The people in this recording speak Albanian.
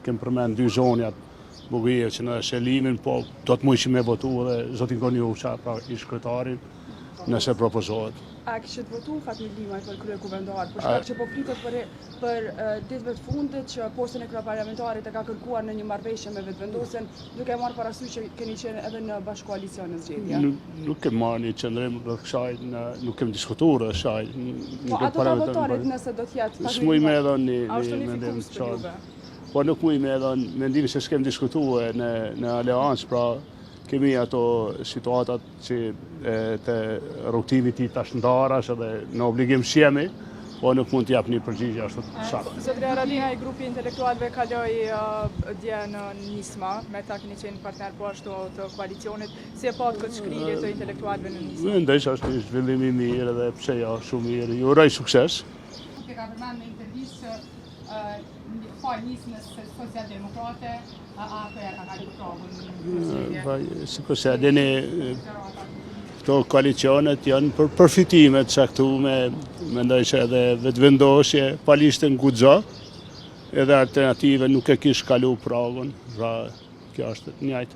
Kem përmend dy zonjat, Bogujevcin edhe Selimin, po do të mujshim me votu edhe zotin Konjufca, pra ish kryetarin, nëse propozohet. A kishit votu Fatmir Limaj për kryekuvendar, për shkak që po flitet për, për ditëve të fundit që postin e kryeparlamentarit e ka kërkuar në një marrëveshje me Vetëvendosjen, duke marrë parasysh që keni qenë edhe në bashkëkoalicion në zgjedhje. Nuk, nuk kem marrë një qëndrim rreth kësaj, në, nuk kem diskutuar rreth kësaj. Po a do ta votonit nëse do të jetë Fatmir S'muj me dhënë një, një mendim të qartë. Po nuk muj me dhënë mendim se s'kem diskutuar në, në aleancë, pra kemi ato situatat që të rrugëtimit i tash ndarash edhe në obligim s'jemi, po nuk mund të jap një përgjigje ashtu të saktë. Zotëri Haradinaj, grupi i intelektualëve kaloi dje në Nisma, me ta keni qenë partner po ashtu të koalicionit. Si e patë këtë shkrirje të intelektualëve në Nisma? Mendoj se është një zhvillim i mirë edhe pse jo, shumë mirë. Ju uroj sukses. Nuk e ka përmend në intervistë që falë Nismës Socialdemokrate, AAK-ja ka kalu pragun në zgjedhje. Po, sikurse e dini, këto koalicionet janë për përfitime të caktume, mendoj që edhe Vetëvendosje, pa listën Guxo, edhe Alternativa nuk e kish kalu pragun, pra kjo është njajtë.